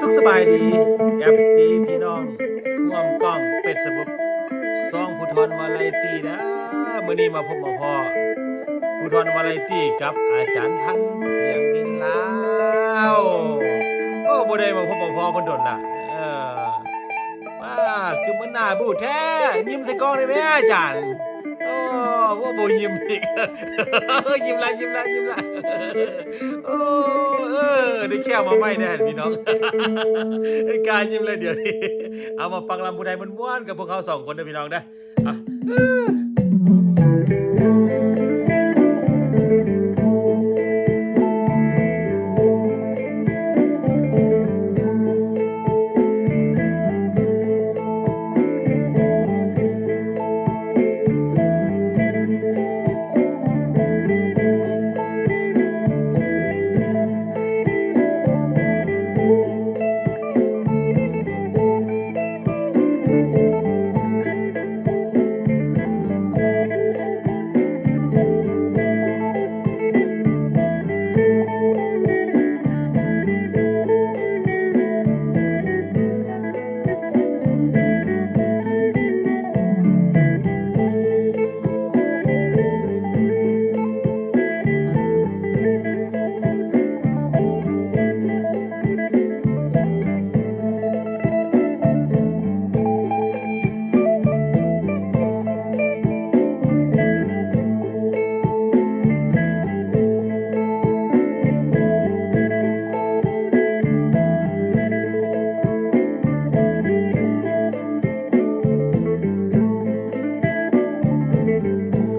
ສຸກສະບາຍດີ ເອັຟຊີ ພີ່ນ້ອງຮ່ວມກ້ອງເຟສບຸກ ຊ່ອງພູທອນວາໄລຕີເດີ. ມື້ນີ້ມາພົບມາພໍ້ພູທອນວາໄລຕີກັບອາຈານພັນ ສຽງພິນລາວ. ໂອ້ ບໍ່ໄດ້ມາພົບມາພໍ້ເພິ່ນດົນລະ. ເອີ ວ້າ ຄືມັນໜ້າບູດແທ້ ຍິ້ມໃສ່ກ້ອງໄດ້ແມ້ອາຈານ. ໂອ້ ບໍ່ຍິ້ມອີກ ຍິ້ມລະ ຍິ້ມລະ ຍິ້ມລະ. ໂອ້ ເອີ ໄດ້ແຂ້ວມາໃໝ່ແດ່ພີ່ນ້ອງ ເປັນການຍິ້ມແລ້ວດຽວນີ້. ເອົາ ມາຟັງລຳຜູ້ໄທມ່ວນໆກັບພວກເຮົາສອງຄົນເດີພີ່ນ້ອງເດີ. ອ່ະ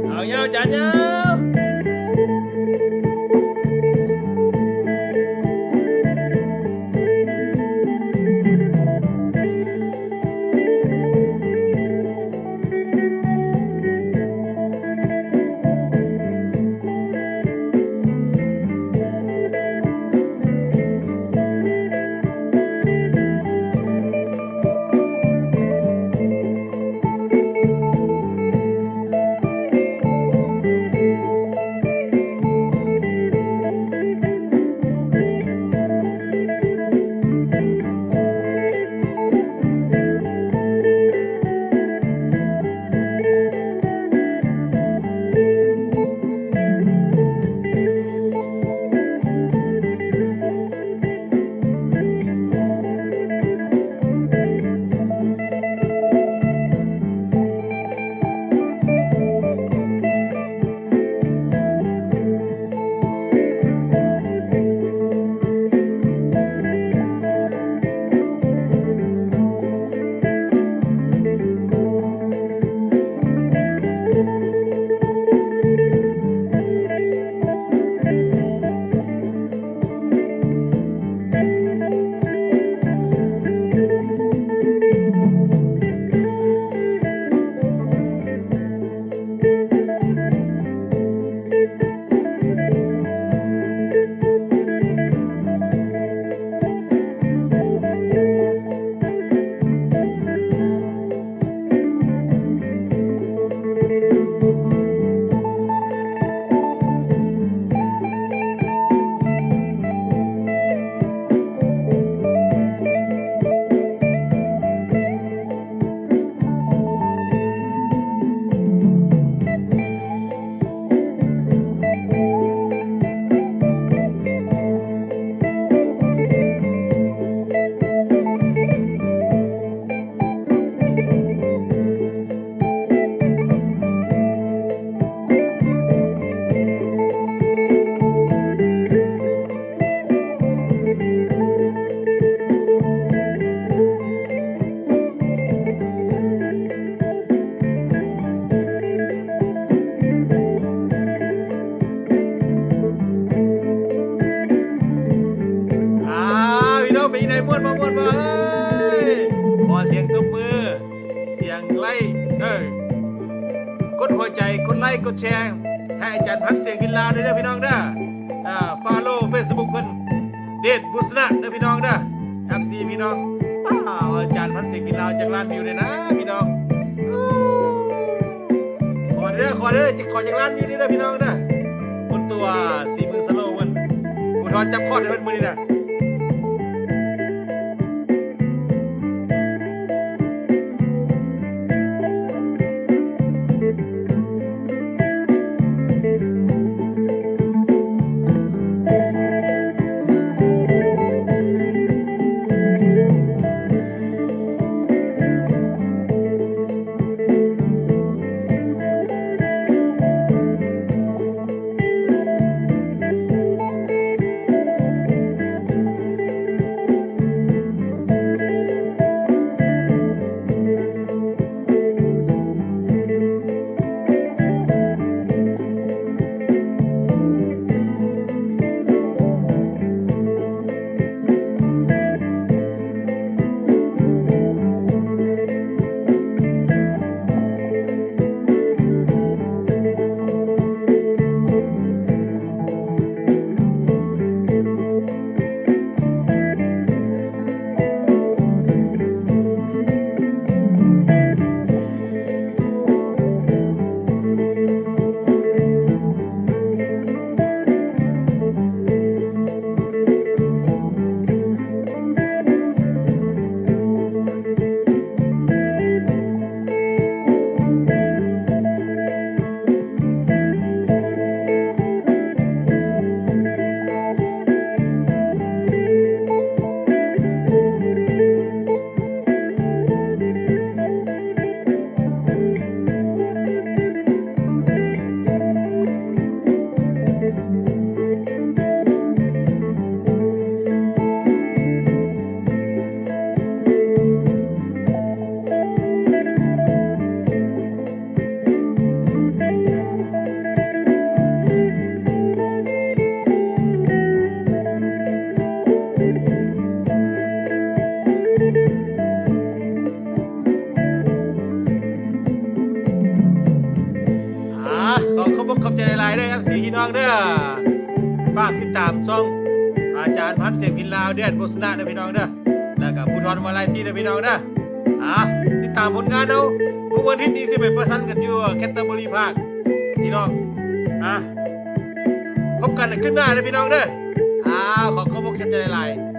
ເອົາຍາວ ຈານຍາວ. ອ່າ ພີ່ນ້ອງ ເປັນຈັ່ງໃດ ມ່ວນບໍ່ ມ່ວນບໍ່ເອີຍ? ຂໍສຽງຕົບມື ສຽງໄລ້ ເອີ ກົດຫົວໃຈ ກົດໄລ້ ກົດແຊ ໃຫ້ອາຈານພັນ ສຽງພິນລາວເດີ ພີ່ນ້ອງເດີ. ອ່າ ຟາໂລເຟສບຸກເພິ່ນ ເດດ ບຸດຊະນະເດີພີ່ນ້ອງເດີ ເອັຟຊີ ພີ່ນ້ອງ. ວ້າວ ອາຈານພັນ ສຽງພິນລາວ ຈັກລ້ານວິວແດ່ນະພີ່ນ້ອງ. ຂໍເດີ ຂໍເດີ ຂໍຈັກລ້ານວິວເດີພີ່ນ້ອງເດີ. ຄົນຕົວະ ສີມືສະໂລເພິ່ນ ພູທອນຈັບຄອດໃຫ້ເພິ່ນມື້ນີ້ນະ. ຂໍຂອບອົກຂອບໃຈຫຼາຍໆເດີ ເອັຟຊີ ພີ່ນ້ອງເດີ. ຝາກຕິດຕາມຊ່ອງອາຈານພັນ ສຽງພິນລາວ ແດນໂພຊະນະເດີພີ່ນ້ອງເດີ ແລ້ວກະພູທອນວາໄລຕີເດີພີ່ນ້ອງເດີ. ອ່າ ຕິດຕາມຜົນງານເຮົາ ທຸກວັນທິດນີ້ຊິໄປປະຊັນກັນຢູ່ແຄນເຕີເບີຣີພາກພີ່ນ້ອງ. ອ່າ ພົບກັນໃນຄລິບໜ້າເດີພີ່ນ້ອງເດີ. ອ່າ ຂໍຂອບອົກຂອບໃຈຫຼາຍໆ.